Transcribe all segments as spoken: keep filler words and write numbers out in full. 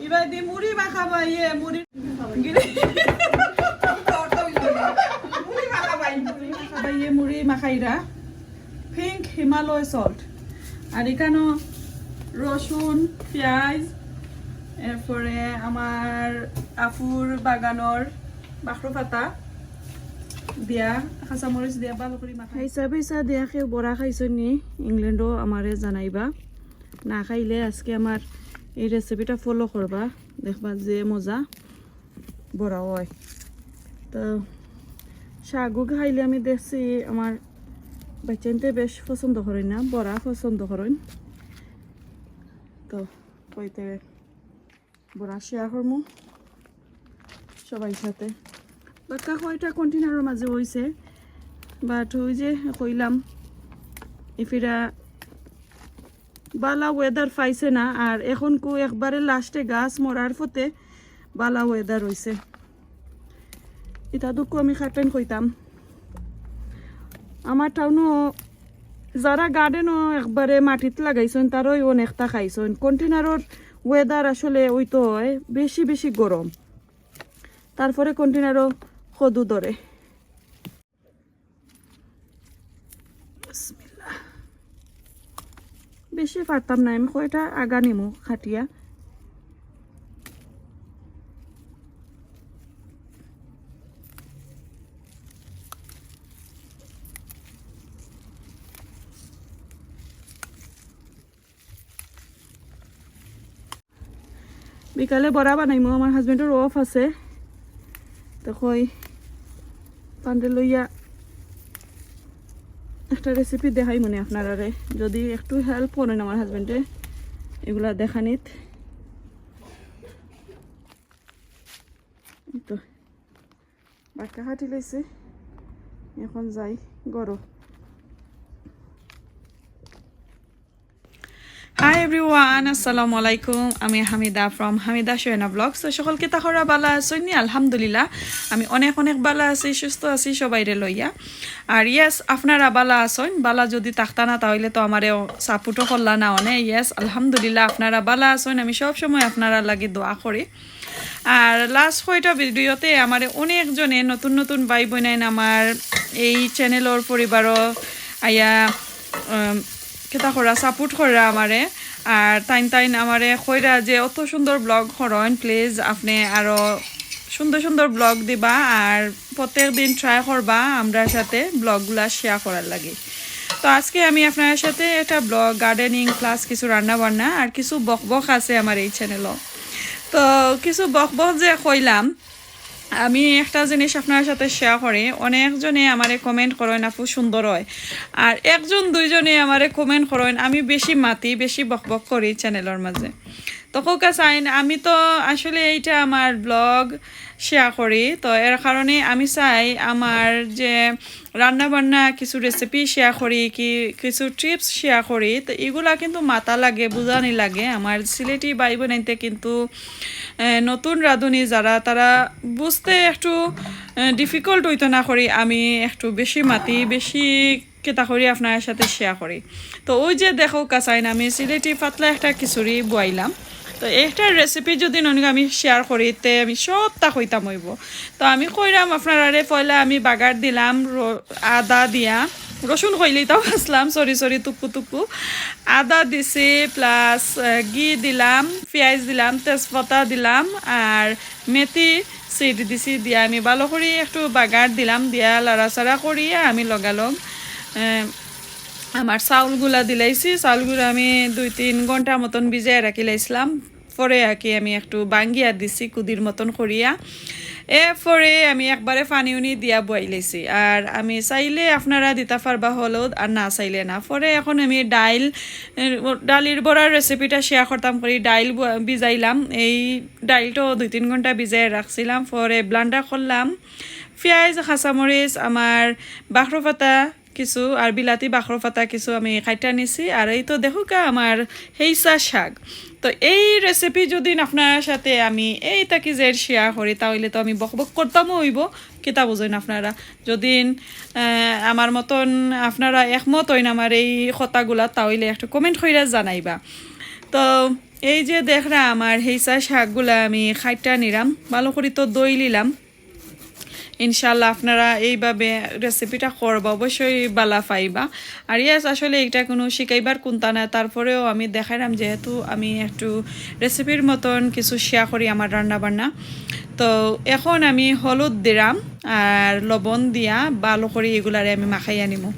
এবার দি মুড়ি মাখাবাইয়ে, মুড়ি। মুড়ি মাখাবাইয়ে, মুড়ি মাখাইরা। Pink Himalayan salt। আর এখানো রসুন, পিয়াজ, এরপরে আমার আফুর বাগানর বাখরো পাতা দিয়া, কাঁচামরিচ দিয়া ভালো করি মাখাই। হিসাব হিসাব দিয়া কেউ বড়া খাইছইন নি? ইংল্যান্ডও আমারে জানাইবা। না খাইলে আজকে আমার এই recipeটা follow করবা, দেখবা যে মজা বড়া হয়। তো শাকও খাইলে আমি দেখছি আমার বাচ্চাইন্তে বেশ পছন্দ করইন না, বড়া পছন্দ করইন। তো কইতে বড়া share করমু সবাই সাথে। বাক্কা কয়টা কন্টেনারর মাঝে হইছে, but ওই যে কইলাম, ইফিরা বালা weather পাইছে না। আর এখন কু একবারে লাস্টে গাছ মরার পথে বালা weather হইছে। ইটা দুঃখ আমি খাটেন কইতাম। আমার টাউনও যারা গার্ডেনও একবারে মাটিত লাগাইছইন, তারাই অনেকটা খাইছইন। কন্টেনারর weather আসলে ওই তো হয় বেশি বেশি গরম, তারপরে কন্টেনারও কদু ধরে। বিসমিল্লাহ। বেশি পারতাম না, আমি কয়টা আগা নিমু খাটিয়া। বিকালে বড়া বানাইমু, আমার হাজবেন্ডর অফ আছে, তো কই পান্ডে লইয়া একটা রেসিপি দেখাই মনে আপনারারে, যদি একটু হেল্প করেন আমার হাজবেন্ডে এগুলা দেখানিত। তো বাক্কা কাটি লইছি, এখন যাই গরো। হাই এভরিওয়ান, আসসালামু আলাইকুম। আমি হামিদা from হামিদা সোয়েনা ব্লগস। তো সকল কিতা করা বালা আছইন নি? আলহামদুলিল্লাহ, আমি অনেক অনেক বালা আছি, সুস্থ আছি সবাইরে লইয়া। আর ইয়েস, আপনারা বালা আছইন, বালা যদি থাকতা না তাহলে তো আমারে সাপোর্টও করলা না অনে। ইয়েস, আলহামদুলিল্লাহ, আপনারা বালা আছইন, আমি সব সময় আপনারা লাগি দোয়া করি। আর লাস্ট কয়টা ভিডিওতে আমারে অনেকজনে, নতুন নতুন ভাই বোনাইন আমার এই চ্যানেলর পরিবারও আইয়া, উম, কিতা করা, সাপোর্ট করা আমারে। আর তাইন তাইন আমারে কইরা যে অত সুন্দর ব্লগ করইন, প্লিজ আপনে আরো সুন্দর সুন্দর ব্লগ দিবা, আর প্রত্যেক দিন ট্রাই করবা আমরার সাথে ব্লগগুলা শেয়ার করার লাগি। তো আজকে আমি আপনার সাথে একটা ব্লগ, গার্ডেনিং প্লাস কিছু রান্না বান্না আর কিছু বকবক আছে আমার এই চ্যানেলও। তো কিছু বকবক যে কইলাম, আমি একটা জিনিস আপনার সাথে শেয়ার করি। অনেকজনে আমারে কমেন্ট করইন, "আপু সুন্দর হয়।" আর একজন দুইজনে আমারে কমেন্ট করইন, "আমি বেশি মাতি, বেশি বকবক করি চ্যানেলর মাঝে।" তো কউক্কা চাইন, আমি তো আসলে এইটা আমার ব্লগ শেয়ার করি, তো এর কারণে আমি চাই আমার যে রান্না বান্না কিছু রেসিপি শেয়ার করি, কি কিছু টিপস শেয়ার করি, তো এগুলা কিন্তু মাতা লাগে, বুঝানি লাগে। আমার সিলেটি ভাই বোনাইন্তে কিন্তু, এ, নতুন রাঁধুনি যারা, তারা বুঝতে একটু, এ, ডিফিকাল্ট হইতো না করি, আমি একটু বেশি মাতি, বেশি কিতা করি আপনার সাথে শেয়ার করি। তো ওই যে দেখউক্কা চাইন, আমি সিলেটি পাতলা একটা খিচুড়ি বওয়াইলাম। তো একটা রেসিপি যদি ননিক আমি শেয়ার করি, তে আমি সবটা কইতাম অইবো। তো আমি কইরাম আপনারারে, পয়লা আমি বাগার দিলাম র-, আদা দিয়া, রসুন কইলেই তাও আসলাম, সরি সরি, তুকু তুকু। আদা দিছি, প্লাস, আহ, ঘি দিলাম, পিয়াজ দিলাম, তেজপাতা দিলাম, আর মেথি সিড দিছি। দিয়া আমি ভালো করি একটু বাগার দিলাম, দিয়া লাড়াচাড়া করিয়া আমি লগালগ, আহ, আমার চাউলগুলা দিলাইছি। চাউলগুলা আমি দুই তিন ঘন্টা মতন ভিজাই রাখিলাইছিলাম। পরে আর কি আমি একটু বাঙ্গিয়া দিছি কুদির মতন করিয়া। এরপরে আমি একবারে পানি উনি দিয়া বওয়াইলাইছি। আর আমি চাইলে আপনারা দিতা পারবা হলুদ, আর না চাইলে না। পরে এখন আমি ডাইল, এ, ডালির বড়ার রেসিপিটা শেয়ার করতাম করি। ডাইল ব-, ভিজাইলাম। এই ডাইলটাও দুই তিন ঘন্টা ভিজাই রাখছিলাম। পরে ব্লেন্ডার করলাম। পিয়াজ, কাঁচামরিচ, আমার বাখরো পাতা, কিছু আর বিলাতি বাখরো পাতা কিছু আমি কাইটা নিছি। আর এই তো দেখউক্কা আমার হেইসা শাক। তো এই রেসিপি যদি আপনার সাথে আমি এই তাকি যে শেয়ার করি, তাহলে তো আমি বকবক করতামও অইবো, কিতা বুঝইন আপনারা। যদি, আহ, আমার মতন আপনারা একমত হইন আমার এই কথাগুলা, তাহলে একটু কমেন্ট কইরা জানাইবা। তো এই যে দেখরা, আমার হেইসা শাকগুলা আমি খাইটা নিলাম, ভালো করি তো ধুই নিলাম। ইনশাআল্লাহ আপনারা এইভাবে রেসিপিটা করবা, অবশ্যই বালা পাইবা। আর ইয়েস, আসলে এটা কোনো শিখাইবার কুন্তা না, তারপরেও আমি দেখাইলাম, যেহেতু আমি একটু রেসিপির মতন কিছু শেয়ার করি আমার রান্না বান্না। তো এখন আমি হলুদ দিলাম আর লবণ দিয়া ভালো করি এগুলারে আমি মাখাইয়া নিমু,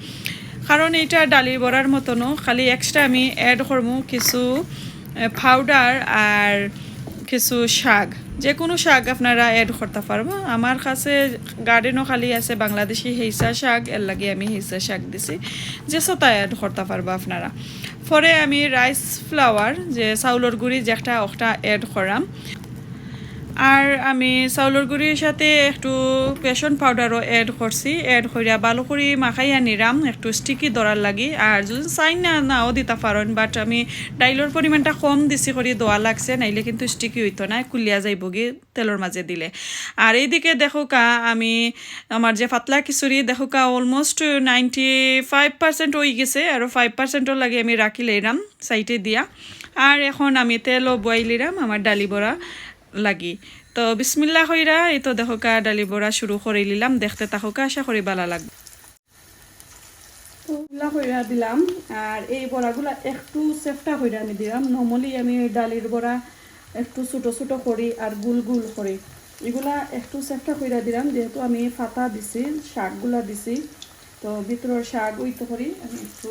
কারণ এটা ডালির বড়ার মতনও, খালি এক্সট্রা আমি অ্যাড করমু কিছু পাউডার আর কিছু শাক, যে কোনো শাক আপনারা অ্যাড করতে পারবা। আমার কাছে গার্ডেনও খালি আছে বাংলাদেশি হেইসা শাক, এর লাগি আমি হেইসা শাক দিছি, যে সতা অ্যাড করতে পারবা আপনারা। পরে আমি রাইস ফ্লাওয়ার, যে চাউলর গুঁড়ি যেটা, ওটা অ্যাড করাম। আর আমি চাউলর গুঁড়ির সাথে একটু বেসন পাউডারও অ্যাড করছি, অ্যাড করিয়া ভালো করি মাখাইয়া নিলাম একটু স্টিকি ধরার লাগি। আর যদি চাইন না, নাও দিতা পারইন, বাট আমি ডাইলর পরিমাণটা কম দিছি করি দেওয়া লাগছে, নাইলে কিন্তু স্টিকি হইতো না, কুলিয়া যাইবগি তেলর মাঝে দিলে। আর এইদিকে দেখো কা, আমি আমার যে পাতলা খিচুড়ি দেখো কা, অলমোস্ট নাইনটি ফাইভ পার্সেন্ট হয়ে গেছে, আরও ফাইভ পার্সেন্টর লাগি আমি রাখি লইলাম সাইডে দিয়া। আর এখন আমি তেলও বয়াই লিলাম আমার ডালি বড়া লাগি। তো বিসমিল্লা কইরা এই তো দেখো কা, ডালি বড়া শুরু করি লিলাম, দেখতে থাকো কা, আশা করি বালা লাগবে। তো ইলা কইরা দিলাম। আর এই বড়াগুলা একটু সেফটা কইরা আমি দিলাম। নর্মালি আমি ডালির বড়া একটু ছোট ছোট করি আর গুল গুল করি। এগুলা একটু সেফটা কইরা দিলাম, যেহেতু আমি ফাতা দিছি, শাকগুলা দিছি, তো ভিতরের শাক ওই তো করি আমি একটু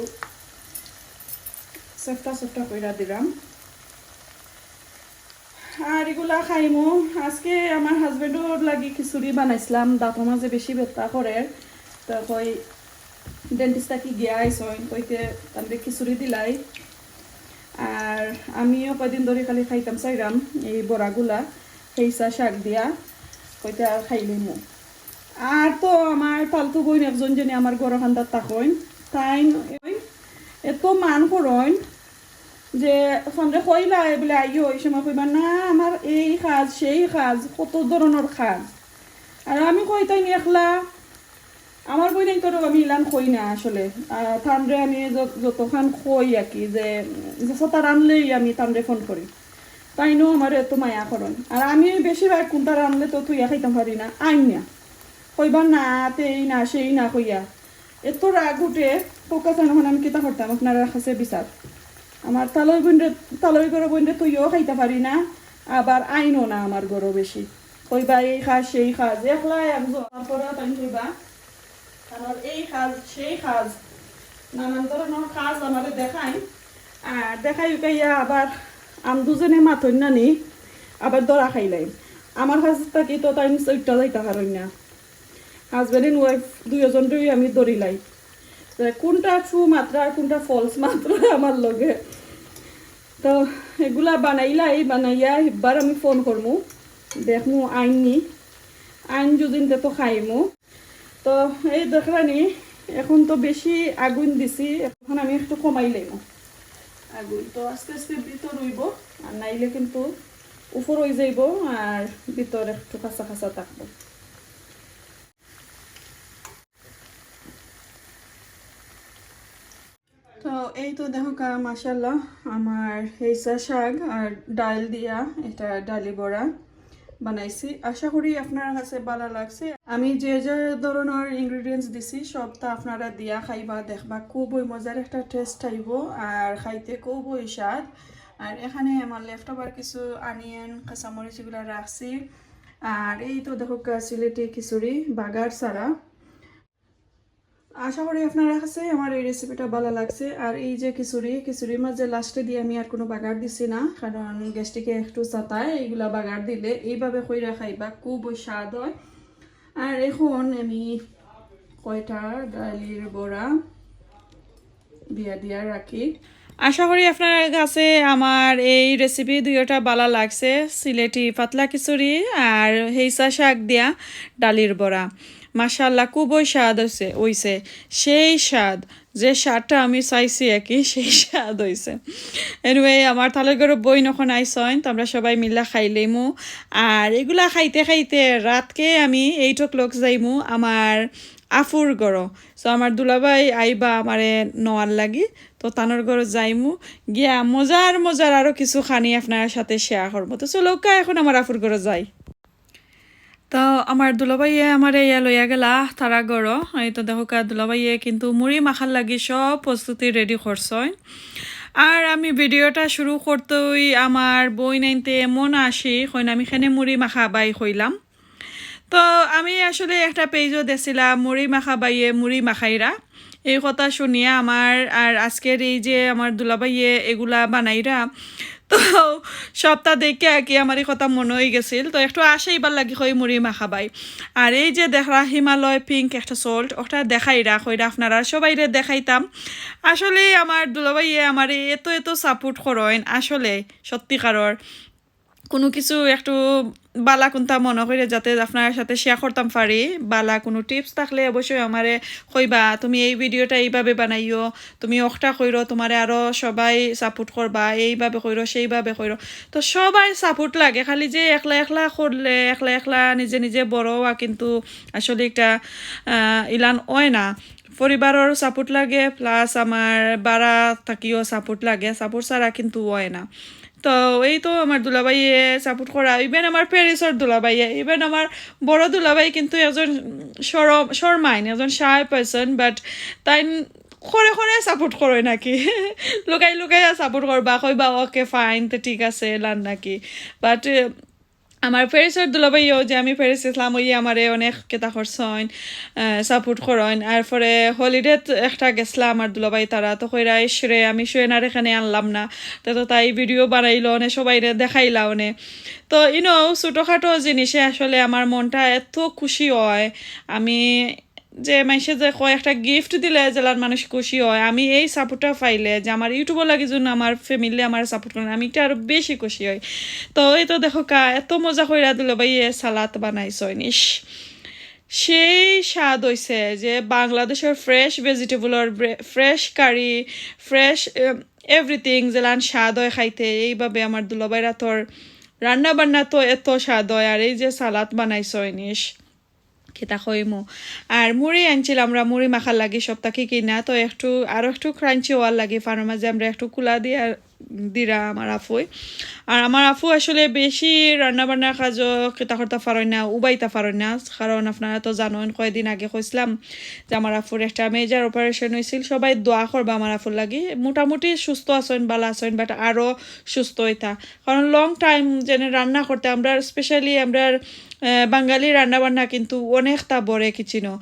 সেফটা সেফটা কইরা দিলাম। আর এগুলা খাইমু। আজকে আমার হাজবেন্ডর লাগি খিচুড়ি বানাইছিলাম, দাঁতর মাঝে বেশি ব্যথা করে, তো কই ডেন্টিস্ট থাকি গিয়া আইসইন, কইতে তানরে খিচুড়ি দিলাই। আর আমিও কয়দিন ধরে খালি খাইতাম চাইরাম এই বড়াগুলা, হেইসা শাক দিয়া, কইতে আর খাইলিমু। আর তো আমার ফালতু বইন একজন জনে আমার ঘরো কান্দাত থাকইন, তাইন এত মান করইন, যে সন্দেহ কইলা বলে আইও, ওই সময় কইবা না, আমার এই কাজ, সেই কাজ, কত ধরনের কাজ। আর আমি কইতাই নি একলা, আমার বইন তো আমি ইলান কই না আসলে। আহ, তানরে আমি য-, যতখান কই আর কি, যে, যে সতা রানলেই আমি তানরে ফোন করি, তাইনও আমার এত মায়া করইন। আর আমি বেশিরভাগ কুন্তা রানলে তো থুইয়া খাইতাম পারি না, আইন না, কইবা না, তেই না, সেই না কইয়া। এত রাগ উঠে, ফোকাস এখন আমি কিতা করতাম, আপনারার কাছে বিচার। আমার তালই বইনরে, তালই ঘরো বইনরে থুইয়াও খাইতা পারি না, আবার আইনও না আমার ঘরো বেশি। কইবা এই কাজ, সেই কাজ, একলা একজন। তারপরে তাই কইবা, আমার এই কাজ, সেই কাজ, নানান ধরনের কাজ আমারে দেখাই। আর দেখাই উকাইয়া আবার আম দুজনে মাতইন না নি, আবার ধরা খাইলাই। আমার কাছ থাকি তো তাই উঠা যাইতা পারইন না। হাজব্যান্ড এন্ড ওয়াইফ দুইজনরেই আমি ধরিলাই। তো কোনটা ট্রু মাত্রা আর কোনটা ফলস মাত্রা আমার লগে। তো এগুলা বানাইলাই, বানাইয়া এবার আমি ফোন করমু, দেখমু আইননি। আইন যদি তে তো খাইমু। তো এই দেখরানি, এখন তো বেশি আগুন দিছি, এখন আমি একটু কমাই লইমু আগুন। তো আস্তে আস্তে ভিতর হইব, আর নাইলে কিন্তু উপর হয়ে যাইব, আর ভিতর একটু কাঁচা কাঁচা থাকবো। তো এই তো দেখো কা, মাশাআল্লাহ, আমার হেইসা শাক আর ডাল দিয়া এটা ডালি বড়া বানাইছি। আশা করি আপনার কাছে ভালো লাগছে। আমি যে যে ধরনের ইনগ্রিডিয়েন্টস দিছি, সবটা আপনারা দিয়া খাইবা, দেখবা, খুবই মজার একটা টেস্ট আইব আর খাইতে খুবই স্বাদ। আর এখানে আমার লেফট ওভার কিছু অনিয়ন, কাঁচামরিচ এগুলো রাখছি। আর এই তো দেখো কা, সিলেটি খিচুড়ি বাগার ছাড়া। আশা করি আপনার কাছে আমার এই রেসিপিটা ভালো লাগছে। আর এই যে খিচুড়ি, খিচুড়ির মাঝে লাস্টে দিয়ে আমি আর কোনো বাগার দিছি না, কারণ গ্যাস্ট্রিকে একটু সাতায়, এইগুলা বাগার দিলে এইভাবে কইরা খাইবা, খুব স্বাদ হয়। আর এখন আমি কয়টা ডালির বড়া দিয়া দিয়া রাখি। আশা করি আপনার কাছে আমার এই রেসিপি দুইটা ভালো লাগছে, সিলেটি পাতলা খিচুড়ি আর হেইসা শাক দিয়া ডালির বড়া। মাশাআল্লাহ, খুবই স্বাদ হইছে, হইছে, সেই স্বাদ, যে স্বাদটা আমি চাইছি আর কি, সেই স্বাদ হইছে। এনিওয়ে, আমার তালই ঘরো বইন অখন আইসইন, তো আমরা সবাই মিল্লা খাইলেমু। আর এগুলা খাইতে খাইতে রাতকে আমি এইট ও ক্লক যাইমু আমার আফুর ঘরো। So আমার দুলাভাই আইবা আমারে নেওয়ার লাগি, তো তানর ঘরো যাইমু, গিয়া মজার মজার আরো কিছু খানি আপনার সাথে শেয়ার করবো। তো চলো কা, এখন আমার আফুর ঘরো যাই। তো আমার দুলাভাইয়ে আমারে ইয়া লইয়া গেলা তারা ঘরো। এই তো দেখো কা, দুলাভাইয়ে কিন্তু মুড়ি মাখার লাগি সব প্রস্তুতি রেডি করছইন। আর আমি ভিডিওটা শুরু করতেই আমার বইনাইন্তে এমন আসি কইন, আমি কেনে মুড়ি মাখাবায় কইলাম। তো আমি আসলে একটা পেজও দেখছিলাম, মুড়ি মাখাবাইয়ে মুড়ি মাখাইরা, এই কথা শুনিয়া আমার আর আজকের এই যে আমার দুলাভাইয়ে এগুলা বানাইরা, তো সবটা দেখে আর কি আমার এই কথা মনে হয়ে গেছিল। তো একটু আসে এবার লাগি কই মুড়ি মাখাবায়। আর এই যে দেখরা হিমালয় পিঙ্ক একটা সল্ট, ওটা দেখাইরা কইরা আপনারা সবাইরে দেখাইতাম। আসলে আমার দুলাভাইয়ে আমারে এত এত সাপোর্ট করইন, আসলে সত্যিকারর। কোনো কিছু একটু বালা কোনটা মনে করে যাতে আপনার সাথে শেয়ার করতাম পারি, বালা কোনো টিপস থাকলে অবশ্যই আমারে কইবা, তুমি এই ভিডিওটা এইভাবে বানাইও, তুমি ওখটা কইরো, তোমারে আরও সবাই সাপোর্ট করবা, এইভাবে কইরো, সেইভাবে কইরো। তো সবাই সাপোর্ট লাগে, খালি যে একলা একলা করলে, একলা একলা নিজে নিজে বড় হওয়া কিন্তু আসলে একটা, আহ, ইলান হয় না। পরিবারর সাপোর্ট লাগে, প্লাস আমার বারা থাকিও সাপোর্ট লাগে, সাপোর্ট ছাড়া কিন্তু হয় না। তো এই তো আমার দুলাভাইয়ে সাপোর্ট করা, ইভেন আমার প্যারিসর দুলাভাইয়ে, ইভেন আমার বড় দুলাভাই কিন্তু একজন সরম, শর্মাইন, একজন শাই পারসন, বাট তাইন করে করে সাপোর্ট করইন নাকি, লুকাই লুকাই সাপোর্ট করবা, কইবা, "ওকে, ফাইন, তো ঠিক আছে, লান নাকি।" বাট আমার প্যারিসর দুলাভাইও, যে আমি প্যারিস গেছিলাম, ওই আমারে অনেক কিতা করছইন, সাপোর্ট করইন। আর পরে হলিডেত একটা গেছিলাম আমার দুলাভাই তারা, তো কইরা, "ইস রে, আমি সুয়েনারে কেনে আনলাম না।" তো, তো তাই ভিডিও বানাইলো অনে, সবাইরে দেখাইলা অনে। তো ইনো ছোটোখাটো জিনিসে আসলে আমার মনটা এত খুশি হয়। আমি যে মাইনষে যে কয় একটা গিফট দিলে জেলার মানুষ খুশি হয়, আমি এই সাপোর্টটা পাইলে যে আমার ইউটিউবর লাগি জন্য আমার ফ্যামিলি আমার সাপোর্ট করেন, আমি এটা আরো বেশি খুশি হই। তো এই তো দেখো কা, এত মজা কইরা দুলাভাইয়ে সালাদ বানাইছইন, ইস, সেই স্বাদ হইছে যে বাংলাদেশর ফ্রেশ ভেজিটেবলর ফ্রেশ কারি, ফ্রেশ এভরিথিং, যেলান স্বাদ হয় খাইতে। এইভাবে আমার দুলাভাইর আতর রান্না বান্না তো এত স্বাদ হয়, আর এই যে সালাদ বানাইছইন, ইস, কিতা কইমু। আর মুড়ি আনছিলাম আমরা মুড়ি মাখার লাগি সব থাকি কিনা, তো একটু আরো একটু ক্রাঞ্চি হওয়ার লাগি ফানোর মাঝে আমরা একটু কুলা দিয়া দিরা আমার আফুই। আর আমার আফু আসলে বেশি রান্না বান্নার কাজও কিতা করতা পারইন না, উবাইতা পারইন না, কারণ আপনারা তো জানইন কয়দিন আগে কইছিলাম যে আমার আফুর একটা মেজর অপারেশন হইছিল। সবাই দোয়া করবা আমার আফুর লাগি, মোটামুটি সুস্থ আছইন, বালা আছইন, বাট আরো সুস্থ হইতা, কারণ লং টাইম যেন রান্না করতে আমরা স্পেশালি আমরা আহ, বাঙালি রান্না বান্না কিন্তু অনেকটা বড় কিচেনও,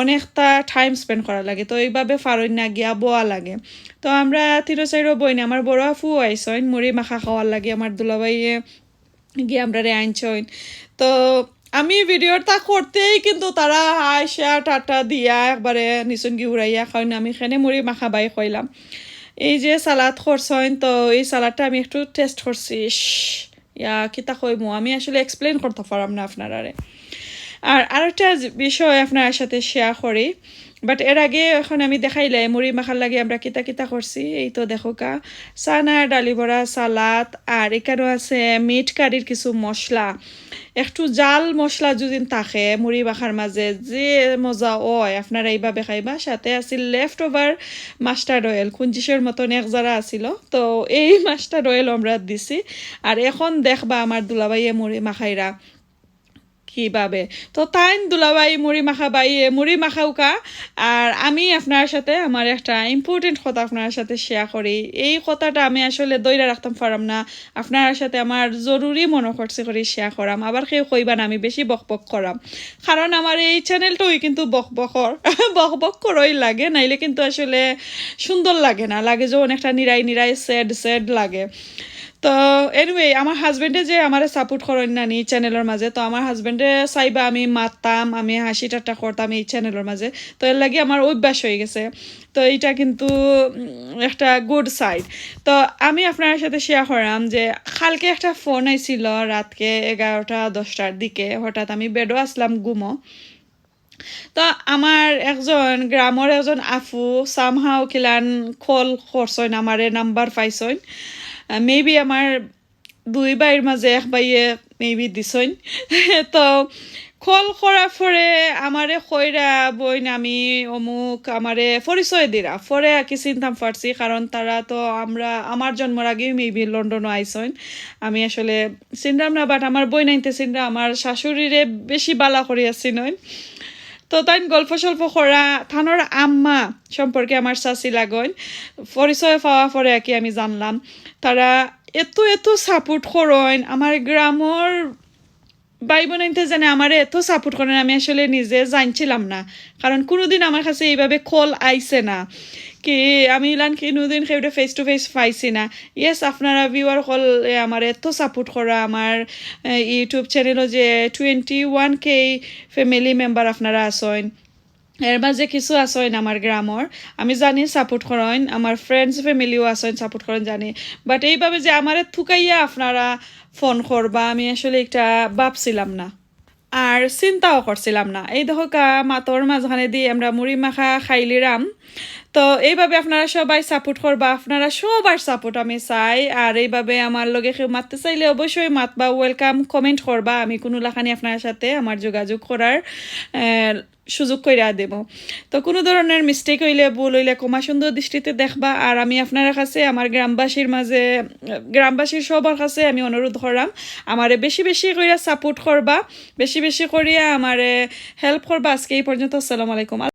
অনেকটা টাইম স্পেন্ড করা লাগে। তো এইভাবে ফারইন না গিয়া বওয়া লাগে। তো আমরা তিনো চাইরো বইন, আমার বড় আফু আইছইন মুড়ি মাখা খাওয়ার লাগি, আমার দুলাভাইয়ে গিয়া আমরারে আনছইন। তো আমি ভিডিওটা করতেই কিন্তু তারা আইসা টাটা দিয়া একবারে নিছইন গি উড়াইয়া খাওয়াইন। আমি কেনে মুড়ি মাখাবায় কইলাম। এই যে সালাদ করছইন, তো এই সালাদটা আমি একটু টেস্ট করছি। ইস, ইয়া, কিতা কইমু, আমি আসলে এক্সপ্লেইন করতা পাররাম না আপনারারে। আর আরেকটা জি-, বিষয় আপনার সাথে শেয়ার করি, বাট এর আগে এখন আমি দেখাইলাই মুড়ি মাখার লাগি আমরা কিতা কিতা করছি। এই তো দেখো কা, চানা, ডালি বড়া, সালাদ, আর এখানেও আছে মিট কারির কিছু মশলা। একটু জাল মশলা যদি থাকে মুড়ি মাখার মাঝে, যে মজা হয়, আপনারা এইভাবে খাইবা। সাথে আছিল লেফট ওভার মাস্টার্ড অয়েল, কুঞ্জিসের মতন এক জারা আছিল, তো এই মাস্টার্ড অয়েল আমরা দিছি। আর এখন দেখবা আমার দুলাভাইয়ে মুড়ি মাখাইরা কিভাবে। তো তাইন দুলাভাই মুড়ি মাখাবায়, মুড়ি মাখাউকা। আর আমি আপনার সাথে আমার একটা ইম্পর্টেন্ট কথা আপনার সাথে শেয়ার করি। এই কথাটা আমি আসলে ধইরা রাখতাম পাররাম না, আপনার সাথে আমার জরুরি মনে করছি করি শেয়ার করাম। আবার কেউ কইবা না আমি বেশি বকবক করাম, কারণ আমার এই চ্যানেলটাই কিন্তু বকবকর বকবক করই লাগে, নাইলে কিন্তু আসলে সুন্দর লাগে না, লাগে যে অনেকটা নিরাই নিরাই স্যাড স্যাড লাগে। তো এনিওয়ে, আমার হাজবেন্ডে যে আমারে সাপোর্ট করইন না নি চ্যানেলর মাঝে, তো আমার হাজবেন্ডে চাইবা আমি মাততাম, আমি হাসি ঠাট্টা করতাম এই চ্যানেলর মাঝে, তো এর লাগি আমার অভ্যাস হয়ে গেছে। তো এইটা কিন্তু উম, একটা গুড সাইড। তো আমি আপনার সাথে শেয়ার করাম যে কালকে একটা ফোন আইছিল রাতকে এগারোটা দশটার দিকে, হঠাৎ আমি বেডও আসলাম ঘুমো। তো আমার একজন গ্রামর একজন আফু সামহাও কিলান কল করছইন আমারে, নাম্বার পাইছইন। মেবি আমার দুই ভাইর মাঝে এক ভাইয়ে মেবি দিছইন। তো কল করার পরে আমারে কইরা, "বইন, আমি অমুক", আমারে পরিচয় দিরা। পরে আর কি চিনতাম পারছি, কারণ তারা তো আমরা, আমার জন্মর আগেই maybe লন্ডনও আইছইন। আমি আসলে চিনরাম না, but আমার বইনাইন্তে চিনরা, আমার শাশুড়িরে বেশি বালা করিয়া চিনইন। তো তাইন গল্প সল্প করা, তানর আম্মা সম্পর্কে আমার চাচি লাগইন। পরিচয় পাওয়া পরে আর কি আমি জানলাম, তারা এত এত সাপোর্ট করইন। আমার গ্রামর ভাই বইনাইন্তে জানে আমারে এত সাপোর্ট করইন, আমি আসলে নিজে জানছিলাম না, কারণ কোনোদিন আমার কাছে এইভাবে কল আইছে না। কি, আমি ইলান কোনোদিন কেউরে ফেস টু ফেস পাইছি না। ইয়েস, আপনারা ভিউয়ার কল আমারে এত সাপোর্ট করা, আমার ইউটিউব চ্যানেলও যে টোয়েন্টি ওয়ান কে ফ্যামিলি মেম্বার আপনারা আছইন, এর মাঝে কিছু আছইন আমার গ্রামর, আমি জানি সাপোর্ট করইন, আমার ফ্রেন্ডস ফ্যামিলিও আছইন সাপোর্ট করইন জানি, বাট এইভাবে যে আমারে থুকাইয়া আপনারা ফোন করবা, আমি আসলে একটা ভাবছিলাম না, আর চিন্তাও করছিলাম না। এই দেখো কা, মাতর মাঝখানে দিয়ে আমরা মুড়ি মাখা খাইলিরাম। তো এইভাবে আপনারা সবাই সাপোর্ট করবা, আপনারা সবার সাপোর্ট আমি চাই। আর এইভাবে আমার লগে কেউ মাততে চাইলে অবশ্যই মাতবা, ওয়েলকাম কমেন্ট করবা, আমি কোনো লাখানি আপনার সাথে আমার যোগাযোগ করার আহ, সুযোগ কইরা দেব। তো কোনো ধরনের মিস্টেক হইলে, ভুল হইলে ক্ষমা সুন্দর দৃষ্টিতে দেখবা। আর আমি আপনার কাছে, আমার গ্রামবাসীর মাঝে, গ্রামবাসীর সবার কাছে আমি অনুরোধ করাম, আমারে বেশি বেশি কইরা সাপোর্ট করবা, বেশি বেশি করিয়া আমারে হেল্প করবা। আজকে এই পর্যন্ত। আসসালামু আলাইকুম।